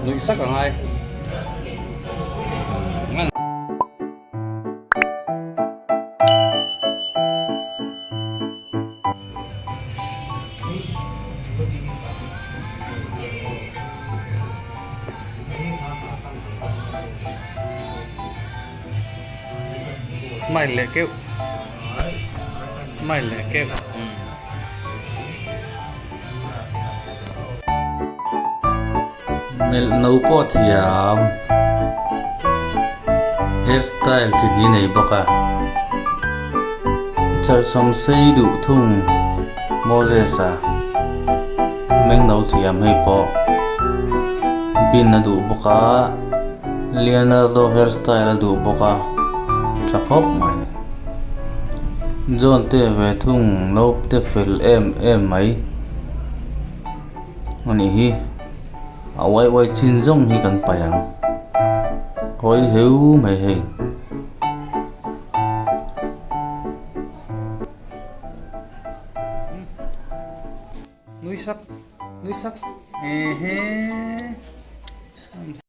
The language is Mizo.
Nuih sak a ngai. Smile leh keuh Smile leh keuh Melh no pawh thiam Hairstyle chi hnih nei bawk a Chalsawm sei duh thung Moses a meng no thiam hei pawh bin a duh bawk a Leonardo hairstyle a duh bawk a tha khawp mai John te ve thung naute fel em em mai a nih hi a uai uai chin zawng hi kan paih ang hawi heu mai hei. Nui sak nui sak ehe.